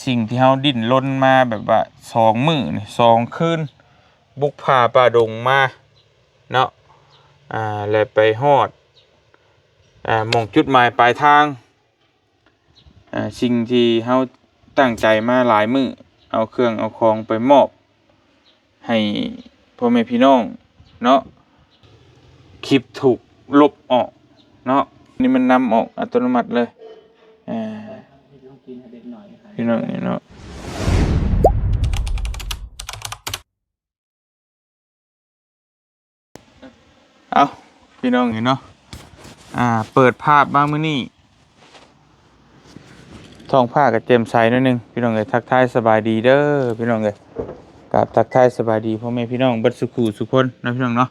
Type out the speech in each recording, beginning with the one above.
ສິ່ງທີ່ເຮົາດີ້ນລົນມາແບບວ່າສອງມື້ນີ້ ສອງຄືນ ບຸກປ່າປ່າດົງມາເນາະ ອ່າ ແລະໄປຮອດ ອ່າ ໝ່ອງຈຸດໝາຍປາຍທາງ ອ່າ ສິ່ງທີ່ເຮົາຕັ້ງໃຈມາຫຼາຍມື້ ເອົາເຄື່ອງເອົາຂອງໄປມອບໃຫ້ພໍ່ແມ່ພີ່ນ້ອງເນາະ ຄລິບຖືກລົບອອກເນາະ ນີ້ມັນນຳອອກອັດຕະໂນມັດເລີຍ ອ່າ ພີ່ນ້ອງເນາະ. ເອົ້າ ພີ່ນ້ອງເອີຍເນາະ ອ່າ ເປີດພາບມາມື້ນີ້ ທ້ອງຟ້າກໍແຈ່ມໃສໜ້ອຍໜຶ່ງ ພີ່ນ້ອງເອີຍ ທັກທາຍສະບາຍດີເດີ ພີ່ນ້ອງເອີຍ ກາບທັກທາຍສະບາຍດີພໍ່ແມ່ພີ່ນ້ອງເບິດສູ່ຄູ່ສູ່ຄົນເນາະ ພີ່ນ້ອງເນາະ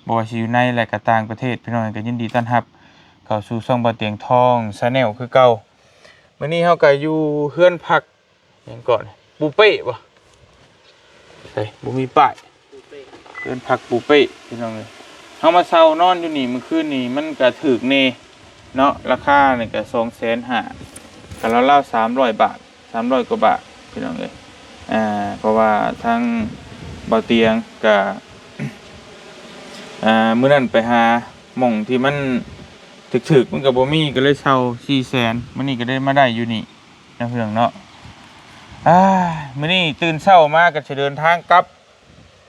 ບໍ່ວ່າຊິຢູ່ໃນ ແລະ ກໍຕ່າງປະເທດ ພີ່ນ້ອງເອີຍ ກໍຍິນດີຕ້ອນຮັບເຂົ້າສູ່ຊ່ອງບ່າວຕຽງທອງ Channel ຄືເກົ່າ. ມື້ນີ້ເຮົາກໍຢູ່ເຮືອນພັກ ຫຍັງເກາະນີ້ ປູເປ້ບໍ່ ໃສ ບໍ່ມີປ້າຍ ເຮືອນພັກປູເປ້ ພີ່ນ້ອງເອີຍ ເຮົາມາເຊົ່ານອນຢູ່ນີ້ມື້ຄືນນີ້ ມັນກະຖືກແດ່ເນາະ ລາຄານີ້ກະສອງແສນຫ້າ ກະລາວໆສາມຮ້ອຍບາດ ສາມຮ້ອຍກວ່າບາດ ພີ່ນ້ອງເອີຍ ອ່າ ເພາະວ່າທາງບ່າວຕຽງກະ ອ່າ ມື້ນັ້ນໄປຫາໝ່ອງທີ່ມັນຖືກໆ ມັນກະບໍ່ມີ ກະເລີຍເຊົ່າສີ່ແສນ ມື້ນີ້ກະໄດ້ມາໄດ້ຢູ່ນີ້ ເນາະ ພີ່ນ້ອງເນາະ ອ່າ ມື້ນີ້ຕື່ນເຊົ້າມາກໍຊິເດີນທາງກັບ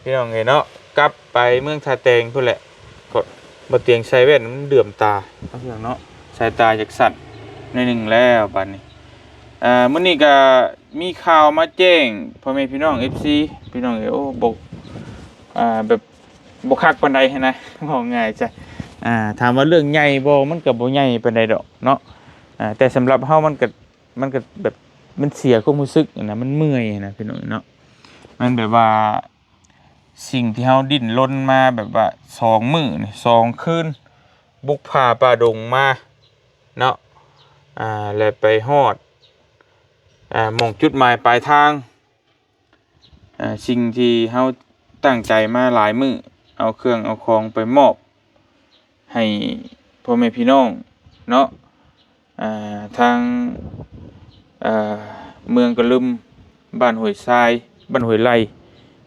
ພີ່ນ້ອງເອີຍເນາະ ກັບໄປເມືອງທ່າແຕງພຸ້ນແຫຼະ ກໍບໍ່ຕຽງໃສ່ແວ່ນມັນເຫຼືອມຕາເນາະ ພີ່ນ້ອງເນາະ ສາຍຕາຢາກສັ້ນໜ້ອຍໜຶ່ງແລ້ວບາດນີ້ ອ່າ ມື້ນີ້ກໍມີຂ່າວມາແຈ້ງພໍ່ແມ່ພີ່ນ້ອງ ເອັຟຊີ ພີ່ນ້ອງເອີຍ ໂອ້ ບໍ່ ອ່າ ແບບບໍ່ຄັກປານໃດຫັ້ນນະ ເວົ້າງ່າຍຊະ ອ່າ ຖາມວ່າເລື່ອງໃຫຍ່ບໍ່ ມັນກໍບໍ່ໃຫຍ່ປານໃດດອກເນາະ ອ່າ ແຕ່ສຳລັບເຮົາມັນກໍ ມັນກໍແບບ ມັນເສຍຄວາມຮູ້ສຶກຫັ້ນນະ ມັນເມື່ອຍຫັ້ນນະ ພີ່ນ້ອງເນາະ ມັນແບບວ່າ ສິ່ງທີ່ເຮົາດີ້ນລົນມາແບບວ່າສອງມື້ນີ້ ສອງຄືນ ບຸກປ່າປ່າດົງມາເນາະ ອ່າ ແລະໄປຮອດ ອ່າ ໝ່ອງຈຸດໝາຍປາຍທາງ ອ່າ ສິ່ງທີ່ເຮົາຕັ້ງໃຈມາຫຼາຍມື້ ເອົາເຄື່ອງເອົາຂອງໄປມອບໃຫ້ພໍ່ແມ່ພີ່ນ້ອງເນາະ ອ່າ ທາງ ອ່າ ເມືອງກະລຶມ ບ້ານຫ້ວຍຊາຍ ບ້ານຫ້ວຍໄລ່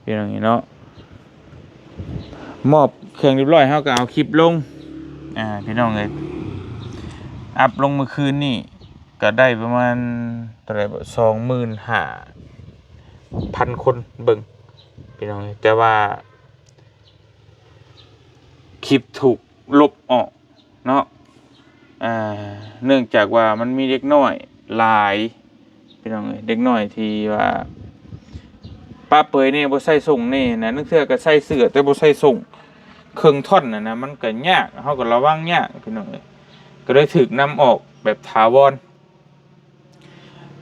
ພີ່ນ້ອງເນາະ ມອບເຄື່ອງຮຽບຮ້ອຍ ເຮົາກໍເອົາຄລິບລົງ ອ່າ ພີ່ນ້ອງເອີຍ ອັບລົງມື້ຄືນນີ້ ກໍໄດ້ປະມານເທົ່າໃດ ສອງໝື່ນຫ້າພັນຄົນເບິ່ງ ພີ່ນ້ອງເອີຍ ແຕ່ວ່າຄລິບຖືກລົບອອກເນາະ ອ່າ ເນື່ອງຈາກວ່າມັນມີເດັກນ້ອຍຫຼາຍ ພີ່ນ້ອງເອີຍ ເດັກນ້ອຍທີ່ວ່າປະເປີຍແດ່ ບໍ່ໃສ່ສົ້ງແດ່ນະ ລາງເທື່ອກໍໃສ່ເສື້ອແຕ່ບໍ່ໃສ່ສົ້ງ ເຄິ່ງທ່ອນຫັ້ນນະ ມັນກໍຍາກ ເຮົາກໍລະວັງຍາກ ພີ່ນ້ອງເອີຍ ກໍເລີຍຖືກນຳອອກແບບຖາວອນ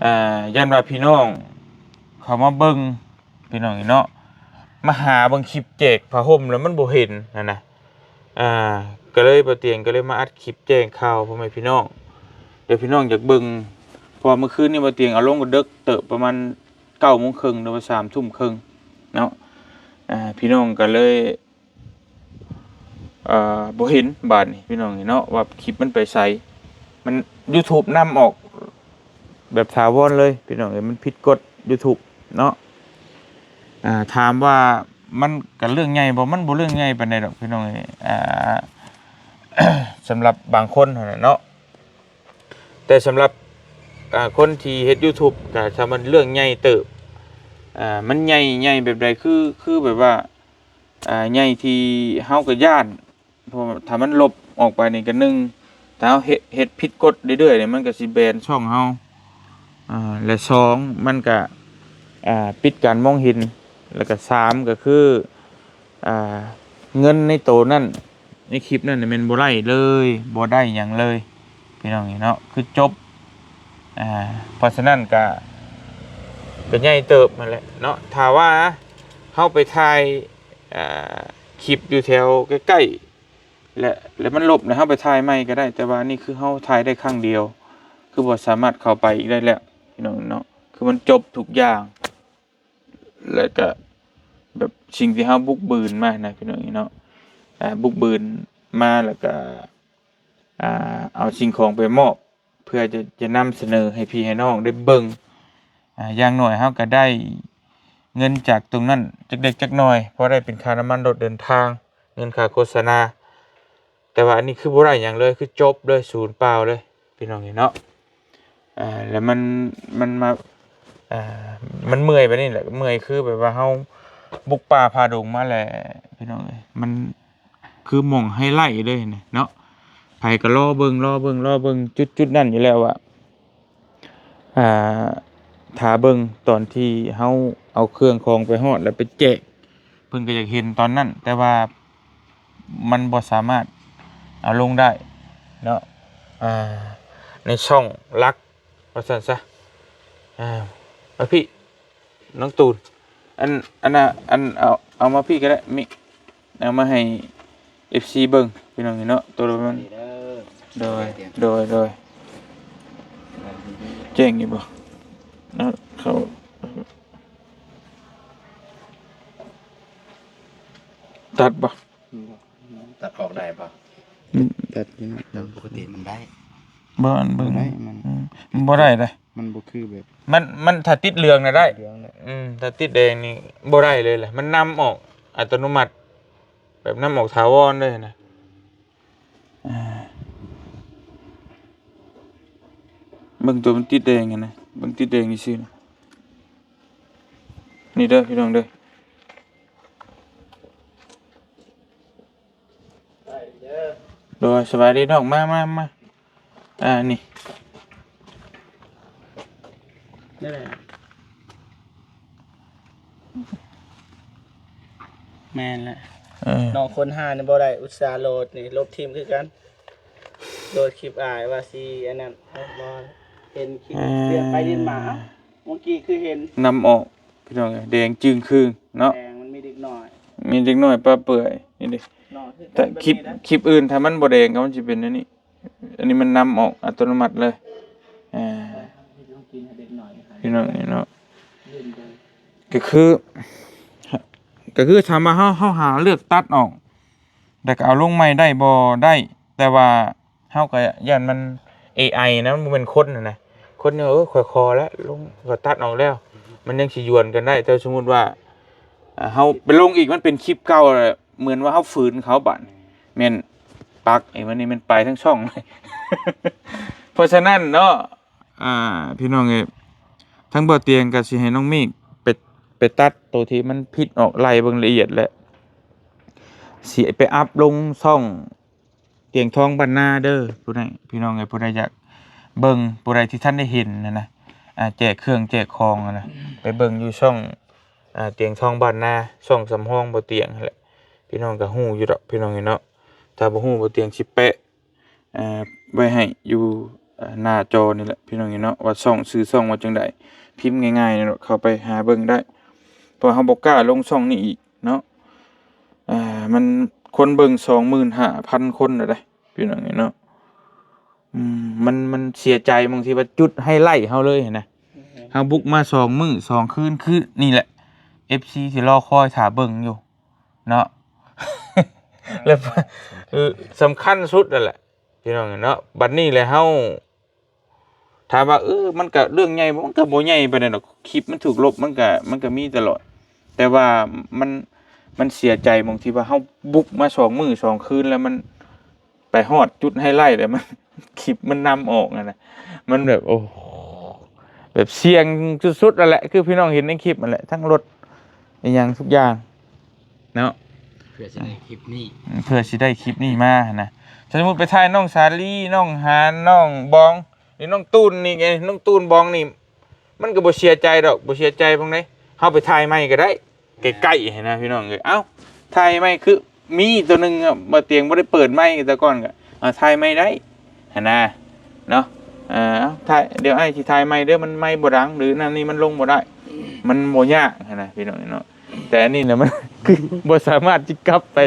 ອ່າ ຢ້ານວ່າພີ່ນ້ອງເຂົ້າມາເບິ່ງ ພີ່ນ້ອງເນາະ ມາຫາເບິ່ງຄລິບແຈກຜ້າຫົ່ມແລ້ວມັນບໍ່ເຫັນຫັ້ນນະ ອ່າ ກໍເລີຍ ບ່າວຕຽງກໍເລີຍມາອັດຄລິບແຈ້ງຂ່າວພໍ່ແມ່ພີ່ນ້ອງ ແລ້ວພີ່ນ້ອງຢາກເບິ່ງ ເພາະວ່າມື້ຄືນນີ້ບ່າວຕຽງເອົາລົງກໍເດິກເຕີບ ປະມານເກົ້າໂມງເຄິ່ງ ຫຼືວ່າສາມທຸ່ມເຄິ່ງເນາະ ອ່າ ພີ່ນ້ອງກໍເລີຍ ເອີ ບໍ່ເຫັນບາດນີ້ ພີ່ນ້ອງເນາະ ວ່າຄລິບມັນໄປໃສ ມັນ YouTube ນຳອອກແບບຖາວອນເລີຍ ພີ່ນ້ອງເອີຍ ມັນຜິດກົດ YouTube ເນາະ ອ່າ ຖາມວ່າມັນກໍເລື່ອງໃຫຍ່ບໍ່? ມັນບໍ່ເລື່ອງໃຫຍ່ປານໃດດອກ ພີ່ນ້ອງເອີຍ ອ່າ ສຳລັບບາງຄົນຫັ້ນນະເນາະ ແຕ່ສຳລັບ ອ່າ ຄົນທີ່ເຮັດ YouTube ກໍຖ້າມັນເລື່ອງໃຫຍ່ເຕີບ ອ່າ ມັນໃຫຍ່ ໃຫຍ່ແບບໃດ ຄື ຄືແບບວ່າ ອ່າ ໃຫຍ່ທີ່ເຮົາກໍຢ້ານ ເພາະວ່າຖ້າມັນລົບອອກໄປນີ້ກໍໜຶ່ງ ຖ້າເຮົາເຮັດ ເຮັດຜິດກົດເລື້ອຍໆນີ້ ມັນກໍຊິແບນຊ່ອງເຮົາ ອ່າ ແລະ ສອງ ມັນກໍ ອ່າ ປິດການມອງເຫັນ ແລ້ວກໍ ສາມ ກໍຄື ອ່າ ເງິນໃນໂຕນັ້ນ ໃນຄລິບນັ້ນແມ່ນບໍ່ໄດ້ເລີຍ ບໍ່ໄດ້ຫຍັງເລີຍ ພີ່ນ້ອງເນາະ ຄືຈົບ ອ່າ ເພາະສະນັ້ນກະ ກະໃຫຍ່ເຕີບຫັ້ນແຫຼະເນາະ ຖ້າວ່າເຮົາໄປຖ່າຍ ອ່າ ຄລິບຢູ່ແຖວໃກ້ໆ ແລະ ແລະມັນລົບ ແລ້ວເຮົາໄປຖ່າຍໃໝ່ກໍໄດ້ ແຕ່ວ່ານີ້ຄືເຮົາຖ່າຍໄດ້ຄັ້ງດຽວ ຄືບໍ່ສາມາດເຂົ້າໄປອີກໄດ້ແລ້ວ ພີ່ນ້ອງເນາະ ຄືມັນຈົບທຸກຢ່າງ ແລ້ວກະແບບສິ່ງທີ່ເຮົາບຸກບືນມານະ ພີ່ນ້ອງເນາະ ອ່າ ບຸກບືນມາ ແລ້ວກະ ອ່າ ເອົາສິ່ງຂອງໄປມອບ ເພື່ອຈະ ຈະນຳສະເໜີໃຫ້ພີ່ໃຫ້ນ້ອງໄດ້ເບິ່ງ ອ່າ ຢ່າງໜ້ອຍເຮົາກໍໄດ້ເງິນຈາກຕົງນັ້ນຈັກເລັກຈັກໜ້ອຍ ພໍໄດ້ເປັນຄ່ານ້ຳມັນລົດເດີນທາງ ເງິນຄ່າໂຄສະນາ. ແຕ່ວ່າອັນນີ້ຄືບໍ່ໄດ້ຫຍັງເລີຍ ຄືຈົບເລີຍ ສູນເປົ່າເລີຍ ພີ່ນ້ອງເອີຍເນາະ. ອ່າ ແລ້ວມັນ ມັນມາ ອ່າ ມັນເມື່ອຍແບບນີ້ແຫຼະ ເມື່ອຍຄືແບບວ່າເຮົາບຸກປ່າຝ່າດົງມາແຫຼະ ພີ່ນ້ອງເອີຍ ມັນຄືໝ່ອງໄຮໄລເລີຍນະເນາະ. ໃຜກໍລໍເບິ່ງ ລໍເບິ່ງ ລໍເບິ່ງຈຸດໆນັ້ນຢູ່ແລ້ວວ່າ ອ່າ ຖ້າເບິ່ງຕອນທີ່ເຮົາເອົາເຄື່ອງຂອງໄປຮອດ ແລ້ວໄປແຈກ ເພິ່ນກໍຢາກເຫັນຕອນນັ້ນ ແຕ່ວ່າມັນບໍ່ສາມາດເອົາລົງໄດ້ເນາະ ອ່າ ໃນຊ່ອງຫຼັກວ່າຊັ້ນຊະ. ອ່າ ມາພີ່ ນ້ອງຕູນ ອັນ ອັນນ່າ ອັນ ເອົາ ເອົາມາພີ່ກໍໄດ້ ມີ ເອົາມາໃຫ້ເອັຟຊີເບິ່ງ ພີ່ນ້ອງເນາະ ໂຕລະມັນ ນີ້ເດີ ໂດຍ ໂດຍ ໂດຍ ແຈ້ງຢູ່ບໍ່ ເອົາ ເຂົ້າ ຕັດບໍ່? ຕັດອອກໄດ້ບໍ່? ອືມ ຕັດຢູ່ ແລ້ວປົກກະຕິມັນໄດ້ ບໍ່ ອັນເບິ່ງ ບໍ່ໄດ້ ມັນ ອືມ ມັນບໍ່ໄດ້ເດ້ ມັນບໍ່ຄືແບບ ມັນ ມັນຖ້າຕິດເຫຼືອງນະໄດ້ ເຫຼືອງນະ ອືມ ຖ້າຕິດແດງນີ້ບໍ່ໄດ້ເລີຍແຫຼະ ມັນນຳອອກອັດຕະໂນມັດ ແບບນຳອອກຖາວອນເລີຍນະ. ອ່າ ເບິ່ງຕົວມັນຕິດແດງຫັ້ນນະ ເບິ່ງຕິດແດງຊື່ໆນະ ນີ້ເດີພີ່ນ້ອງເດີ. ໂດຍ ສະບາຍດີນ້ອງ ມາ ມາ ມາ ອ່າ ນີ້ ນີ້ແຫຼະ ແມ່ນແຫຼະ ເອີ ນ້ອງຄົ້ນຫານີ້ບໍ່ໄດ້ ອຸດສ່າໂຫຼດນີ້ ລົບຖິ້ມຄືກັນ ໂຫຼດຄລິບອ້າຍວ່າຊິອັນນັ້ນ ເອົາ ບໍ່ເຫັນຄລິບ ເອີ ລຽນໄປລຽນມາ ເອົ້າ ເມື່ອກີ້ຄືເຫັນ ນຳອອກ ພີ່ນ້ອງເອີຍ ແດງຈຶ່ງຄືງເນາະ ແດງ ມັນມີເດັກນ້ອຍ ມີເດັກນ້ອຍປະເປືອຍ ນີ້ເດ້ ເນາະ ຄືກັນ ແຕ່ຄລິບ ແບບນີ້ນະ ຄລິບອື່ນຖ້າມັນບໍ່ແດງກໍມັນຊິເປັນແນວນີ້ ອັນນີ້ມັນນຳອອກອັດຕະໂນມັດເລີຍ ອ່າ ພີ່ນ້ອງນີ້ເນາະ ກໍຄື ກໍຄືຖາມວ່າເຮົາ ເຮົາຫາເລືອກຕັດອອກ ແລ້ວກໍເອົາລົງໃໝ່ໄດ້ບໍ່? ໄດ້ ແຕ່ວ່າເຮົາກໍຢ້ານມັນເອໄອນະ ມັນບໍ່ແມ່ນຄົນນະ ຄົນນີ້ ເອີ ຂ້ອຍຂໍແລ້ວ ລົງ ກໍຕັດອອກແລ້ວ ມັນຍັງຊິຢວນກັນໄດ້ ແຕ່ສົມມຸດວ່າ ອ່າ ເຮົາໄປລົງອີກ ມັນເປັນຄລິບເກົ່າ ເໝືອນວ່າເຮົາຝືນເຂົາ ບາດນີ້ແມ່ນປັກ ເອີ ມັນນີ້ແມ່ນໄປທັງຊ່ອງ ເພາະສະນັ້ນເນາະ ອ່າ ພີ່ນ້ອງເອີຍ ທາງບໍ່ຕຽງກໍຊິໃຫ້ນ້ອງເມກໄປ ໄປຕັດໂຕທີ່ມັນຜິດອອກ ໄລ່ເບິ່ງລະອຽດ ແລະ ຊິໄປອັບລົງຊ່ອງຕຽງທອງບ້ານນາເດີ ຜູ້ໃດ ພີ່ນ້ອງເອີຍ ຜູ້ໃດຢາກເບິ່ງ ຜູ້ໃດທີ່ທັນໄດ້ເຫັນຫັ້ນນະ ອ່າ ແຈກເຄື່ອງແຈກຂອງຫັ້ນນະ ໄປເບິ່ງຢູ່ຊ່ອງ ອ່າ ຕຽງທອງບ້ານນາ ຊ່ອງສຳຮອງບໍ່ຕຽງຫັ້ນແຫຼະ ພີ່ນ້ອງກໍຮູ້ຢູ່ດອກ ພີ່ນ້ອງເອີຍເນາະ. ຖ້າບໍ່ຮູ້ ບໍ່ຕຽງຊິແປະ ອ່າ ໄວ້ໃຫ້ຢູ່ ອ່າ ໜ້າຈໍນີ້ແຫຼະ ພີ່ນ້ອງເອີຍເນາະ ວ່າຊ່ອງ ຊື່ຊ່ອງວ່າຈັ່ງໃດ ພິມງ່າຍໆນີ້ແຫຼະ ເຂົ້າໄປຫາເບິ່ງໄດ້ ເພາະເຮົາບໍ່ກ້າລົງຊ່ອງນີ້ອີກເນາະ ອ່າ ມັນຄົນເບິ່ງສອງໝື່ນຫ້າພັນຄົນແລ້ວເດ້ ພີ່ນ້ອງເອີຍເນາະ ອືມ ມັນ ມັນເສຍໃຈໝ່ອງທີ່ວ່າຈຸດໄຮໄລເຮົາເລີຍຫັ້ນນະ ເຮົາບຸກມາສອງມື້ສອງຄືນ ຄືນີ້ແຫຼະ ເອັຟຊີຊິລໍຄອຍຖ້າເບິ່ງຢູ່ ເນາະ ແລ້ວ ສຳຄັນສຸດນັ້ນແຫຼະ ພີ່ນ້ອງເນາະ. ບັດນີ້ແຫຼະ ເຮົາ ຖາມວ່າ ເອີ ມັນກະເລື່ອງໃຫຍ່ບໍ່? ມັນກະບໍ່ໃຫຍ່ປານໃດດອກ ຄລິບມັນຖືກລົບ ມັນກະ ມັນກະມີຕະຫຼອດ ແຕ່ວ່າມັນ ມັນເສຍໃຈໝ່ອງທີ່ວ່າເຮົາບຸກມາສອງມື້ສອງຄືນ ແລ້ວມັນ ໄປຮອດຈຸດໄຮໄລແລ້ວ ມັນ ຄລິບມັນນຳອອກຫັ້ນນະ ມັນແບບ ໂອ້ ແບບສ່ຽງສຸດໆນັ້ນແຫຼະ ຄືພີ່ນ້ອງເຫັນໃນຄລິບຫັ້ນແຫຼະ ທັງລົດອີ່ຫຍັງທຸກຢ່າງເນາະ ເພື່ອຊິໄດ້ຄລິບນີ້ ເພື່ອຊິໄດ້ຄລິບນີ້ມາຫັ້ນນະ. ສົມມຸດໄປຖ່າຍນ້ອງສາລີ ນ້ອງຫານ ນ້ອງບອງ ຫຼືນ້ອງຕູນນີ້ໄງ ນ້ອງຕູນ ບອງນີ້ ມັນກໍບໍ່ເສຍໃຈດອກ ບໍ່ເສຍໃຈປານໃດ ເຮົາໄປຖ່າຍໃໝ່ກໍໄດ້ ໃກ້ໆຫັ້ນນະ ພີ່ນ້ອງເອີຍ. ເອົ້າ ຖ່າຍໃໝ່ ຄືມີໂຕໜຶ່ງ ບ່າວຕຽງບໍ່ໄດ້ເປີດໄມ ແຕ່ກ່ອນກໍ ເອົາ ຖ່າຍໃໝ່ໄດ້ຫັ້ນນະ ເນາະ. ເອົາ ຖ່າຍ ດຽວອ້າຍຊິຖ່າຍໃໝ່ເດີ ມັນໄມບໍ່ດັງ ຫຼືນັ້ນນີ້ມັນລົງບໍ່ໄດ້ ມັນບໍ່ຍາກຫັ້ນນະ ພີ່ນ້ອງເນາະ. ແຕ່ອັນນີ້ນະ ມັນຄືບໍ່ສາມາດຊິກັບໄປ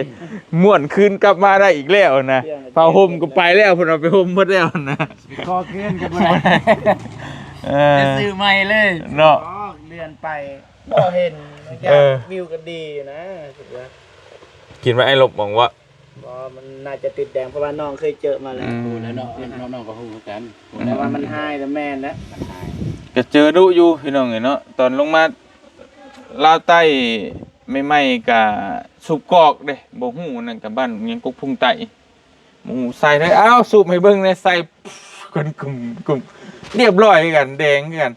ມ່ວນຄືນກັບມາໄດ້ອີກແລ້ວນະ. ຜ້າຫົ່ມກໍໄປແລ້ວ ເພິ່ນເອົາໄປຫົ່ມໝົດແລ້ວນະ ຊິຂໍຄືນກໍບໍ່ໄດ້ ເອີ ຈະຊື້ໃໝ່ເລີຍເນາະ ເລື່ອນໄປ ບໍ່ເຫັນ ເອີ ວິວກໍດີຢູ່ນະ ຄິດວ່າ ຄິດວ່າອ້າຍລົບໝ່ອງວະ ບໍ່ ມັນໜ້າຈະຕິດແດງ ເພາະວ່ານ້ອງເຄີຍເຈີມາແລ້ວ ອືມ ຮູ້ແລ້ວເນາະ ນ້ອງ ນ້ອງກໍຮູ້ຄືກັນ ແຕ່ວ່າມັນຫາຍແລ້ວ ແມ່ນແລ້ວ ມັນຫາຍ ກໍເຈີດຸຢູ່ພີ່ນ້ອງເອີຍເນາະ. ຕອນລົງມາລາວໃຕ້ໃໝ່ໆ ກໍສູບກອກເດ້ ບໍ່ຮູ້ນັ້ນ ກໍບ້ານຫຍັງ ກົກພຸງໃຕ້ ໝູ່ໃສ່ເລີຍ. ອ້າວ ສູບໃຫ້ເບິ່ງແດ່ ໃສ່ ກຸມໆ ລຽບຮ້ອຍຄືກັນ ແດງຄືກັນ.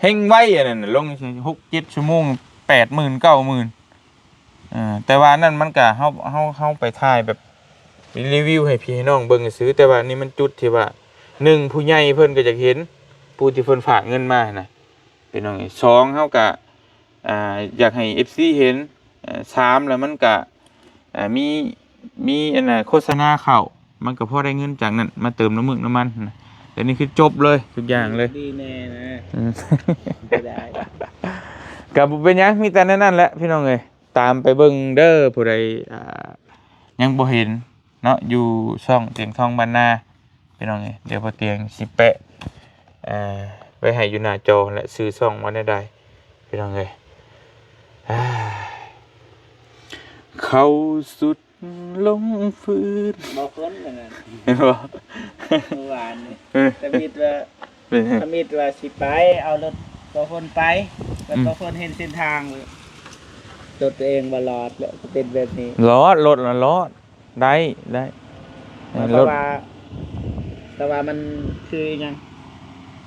ແຮງໄວອັນນັ້ນ ລົງຫົກເຈັດຊົ່ວໂມງ ແປດໝື່ນ ເກົ້າໝື່ນ. ເອີ ແຕ່ວ່າອັນນັ້ນມັນກະ ເຮົາ ເຮົາ ເຮົາໄປຖ່າຍແບບ ໄປຣີວິວໃຫ້ພີ່ໃຫ້ນ້ອງເບິ່ງຊື່ໆ. ແຕ່ວ່ານີ້ມັນຈຸດທີ່ວ່າ ໜຶ່ງ ຜູ້ໃຫຍ່ເພິ່ນກໍຢາກເຫັນ ຜູ້ທີ່ເພິ່ນຝາກເງິນມານະ ພີ່ນ້ອງເອີຍ. ສອງ ເຮົາກະ ອ່າ ຢາກໃຫ້ເອັຟຊີເຫັນ. ເອີ ສາມ ແລ້ວມັນກະ ອ່າ ມີ ມີອັນນ່າ ໂຄສະນາເຂົ້າ ມັນກໍພໍໄດ້ເງິນຈາກນັ້ນມາເຕີມນ້ຳມັນ ນ້ຳມັນນະ. ແຕ່ນີ້ຄືຈົບເລີຍ ທຸກຢ່າງເລີຍ ດີແນ່ນະ. ອືມ ບໍ່ໄດ້ ກໍບໍ່ເປັນຫຍັງ ມີແຕ່ແນວນັ້ນແຫຼະພີ່ນ້ອງເອີຍ. ຕາມໄປເບິ່ງເດີ ຜູ້ໃດ ອ່າ ຍັງບໍ່ເຫັນເນາະ ຢູ່ຊ່ອງຕຽງທອງບ້ານນາ ພີ່ນ້ອງເອີຍ. ດຽວບໍ່ຕຽງຊິແປະ ເອີ ໄວ້ໃຫ້ຢູ່ໜ້າຈໍແຫຼະ ຊື່ຊ່ອງວ່າແນວໃດ ພີ່ນ້ອງເອີຍ. ເຂົ້າສຸດລົງຟືນ ບໍ່ຝົນອັນນັ້ນ ເຫັນບໍ່? ມື້ວານນີ້ ເອີ ທຳອິດວ່າ ເປັນຫຍັງ? ທຳອິດວ່າຊິໄປເອົາລົດບໍ່ຝົນໄປ ແລ້ວ ອືມ ບໍ່ຝົນເຫັນເສັ້ນທາງ ລົດຕົວເອງບໍ່ລອດ ແລ້ວເປັນແບບນີ້. ລອດ ລົດລະລອດ ໄດ້ ໄດ້ ເອີ ເພາະວ່າ ແຕ່ວ່າມັນຄືຫຍັງ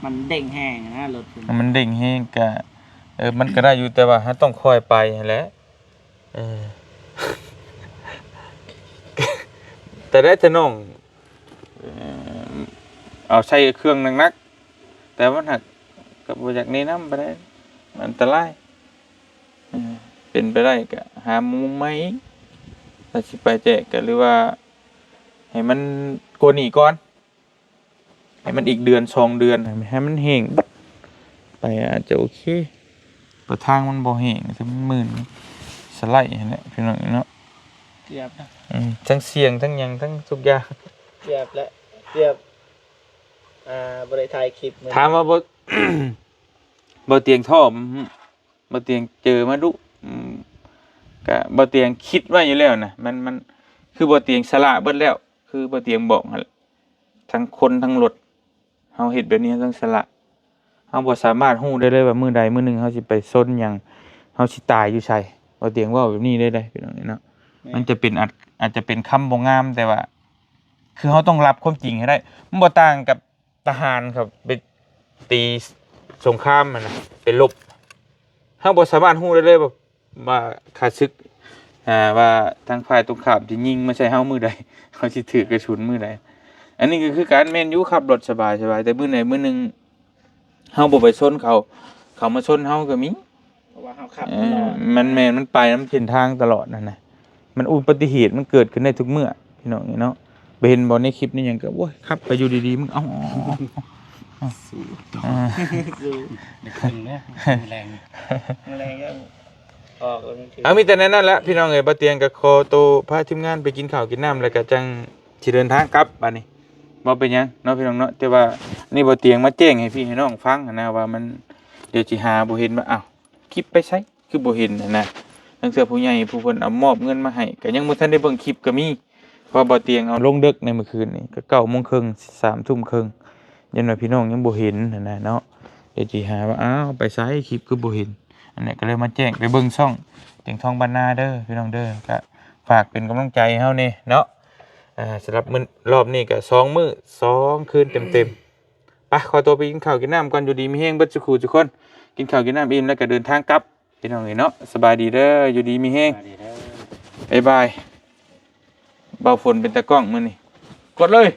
ມັນເດ້ງແຮງນະ ລົດ ມັນເດ້ງແຮງກະ ເອີ ມັນກະໄດ້ຢູ່ ແຕ່ວ່າເຮົາຕ້ອງຄ່ອຍໄປຫັ້ນແຫຼະ. ເອີ ແຕ່ໄດ້ແຕ່ນ້ອງ ເອີ ເອົາໃສ່ເຄື່ອງໜັກໆ ແຕ່ວ່າມັນຫາກກໍບໍ່ຢາກແນະນຳປານໃດ ມັນອັນຕະລາຍ. ເອີ ເປັນໄປໄດ້ກໍຫາໝູ່ໃໝ່ອີກ ຖ້າຊິໄປແຈກກໍ ຫຼືວ່າໃຫ້ມັນກວ່ານີ້ກ່ອນ ໃຫ້ມັນອີກເດືອນສອງເດືອນ ໃຫ້ມັນແຫ້ງບັດ ໄປອາດຈະໂອເຄ ເພາະທາງມັນບໍ່ແຫ້ງ ມັນມື່ນ ສະໄລຫັ້ນແຫຼະພີ່ນ້ອງເນາະ. ເກືອບນະ ອືມ ທັງສ່ຽງ ທັງຫຍັງ ທັງທຸກຢ່າງ ເກືອບແຫຼະ ເກືອບ ອ່າ ບໍ່ໄດ້ຖ່າຍຄລິບ. ຖາມວ່າບໍ່ ບໍ່ຕຽງທໍ້ ບໍ່ຕຽງເຈີມາດຸ ອືມ ກະບໍ່ຕຽງຄິດໄວ້ຢູ່ແລ້ວນະ ມັນ ມັນ ຄືບໍ່ຕຽງສະຫຼະເບິດແລ້ວ ຄືບໍ່ຕຽງບອກຫັ້ນ ທັງຄົນທັງລົດ ເຮົາເຮັດແບບນີ້ເຮົາຕ້ອງສະຫຼະ ເຮົາບໍ່ສາມາດຮູ້ໄດ້ເລີຍວ່າມື້ໃດມື້ໜຶ່ງເຮົາຊິໄປຊົນຫຍັງ ເຮົາຊິຕາຍຢູ່ໃສ. ບໍ່ຕຽງເວົ້າແບບນີ້ເລີຍເດ້ ພີ່ນ້ອງເນາະ. ແມ່ນ ມັນຈະເປັນ ອາດ ອາດຈະເປັນຄຳບໍ່ງາມ ແຕ່ວ່າຄືເຮົາຕ້ອງຮັບຄວາມຈິງໃຫ້ໄດ້ ມັນບໍ່ຕ່າງກັບ ທະຫານເຂົາໄປຕີສົງຄາມຫັ້ນນະ ໄປລົບ ເຮົາບໍ່ສາມາດຮູ້ໄດ້ເລີຍວ່າ ວ່າຂ້າສຶກ ອ່າ ວ່າທາງຝ່າຍຕົງຂ້າມຊິຍິງມາໃສ່ເຮົາມື້ໃດ ເຮົາຊິຖືກກະສຸນມື້ໃດ. ອັນນີ້ກໍຄືກັນ ແມ່ນຢູ່ ຂັບລົດສະບາຍໆ ແຕ່ມື້ໃດມື້ໜຶ່ງເຮົາບໍ່ໄປຊົນເຂົາ ເຂົາມາຊົນເຮົາກໍມີ. ເພາະວ່າເຮົາຂັບ ເອີ ຕະຫຼອດ ມັນແມ່ນ ມັນໄປນຳເສັ້ນທາງຕະຫຼອດຫັ້ນນະ ມັນອຸບັດຕິເຫດມັນເກີດຂຶ້ນໄດ້ທຸກເມື່ອ ພີ່ນ້ອງເອີຍເນາະ. ໄປເຫັນບໍ່ໃນຄລິບໃນຫຍັງກໍ ໂອ້ຍ ຂັບໄປຢູ່ດີໆ ມຶງ ເອົາ ເອົາ ເອົາ ເອົາ ສູ້ຕໍ່ ເອີ ສູ້ ໄດ້ເຄິ່ງແລ້ວ ມື້ແລງ ມື້ແລງກໍອອກແລ້ວ. ເອົາ ມີແຕ່ແນວນັ້ນແຫຼະ ພີ່ນ້ອງເອີຍ. ບ່າວຕຽງກໍຂໍໂຕພາທີມງານໄປກິນເຂົ້າກິນນ້ຳ ແລ້ວກໍຈັ່ງຊິເດີນທາງກັບບາດນີ້ ບໍ່ເປັນຫຍັງເນາະ ພີ່ນ້ອງເນາະ. ແຕ່ວ່ານີ້ບ່າວຕຽງມາແຈ້ງໃຫ້ພີ່ໃຫ້ນ້ອງຟັງຫັ້ນນະ ວ່າມັນ ດຽວຊິຫາບໍ່ເຫັນວ່າ ອ້າວ ຄລິບໄປໃສ ຄືບໍ່ເຫັນຫັ້ນນະ. ລາງເທື່ອຜູ້ໃຫຍ່ຜູ້ເພິ່ນເອົາມອບເງິນມາໃຫ້ ກໍຍັງບໍ່ທັນໄດ້ເບິ່ງຄລິບກໍມີ ເພາະວ່າບ່າວຕຽງເອົາລົງເດິກໃນມື້ຄືນນີ້ ກໍເກົ້າໂມງເຄິ່ງ ສາມທຸ່ມເຄິ່ງ ຢ້ານວ່າພີ່ນ້ອງຍັງບໍ່ເຫັນຫັ້ນນະເນາະ. ດຽວຊິຫາວ່າ ອ້າວ ໄປໃສ ຄລິບຄືບໍ່ເຫັນ. ອັນນີ້ກໍເລີຍມາແຈ້ງ ໄປເບິ່ງຊ່ອງຕຽງທອງບ້ານນາເດີ ພີ່ນ້ອງເດີ. ກໍຝາກເປັນກຳລັງໃຈໃຫ້ເຮົາແດ່ເນາະ. ອ່າ ສຳລັບມື້ ຮອບນີ້ກໍສອງມື້ສອງຄືນເຕັມໆ. ໄປ ຂໍຕົວໄປກິນເຂົ້າກິນນ້ຳກ່ອນ. ຢູ່ດີມີແຮງເບິດສູ່ຄູ່ສູ່ຄົນ ກິນເຂົ້າກິນນ້ຳອີ່ມແລ້ວກໍເດີນທາງກັບ ພີ່ນ້ອງເອີຍເນາະ. ສະບາຍດີເດີ ຢູ່ດີມີແຮງ ສະບາຍດີເດີ ບາຍບາຍ. ບ່າວຝົນເປັນຕາກ້ອງມື້ນີ້ ກົດເລີຍ.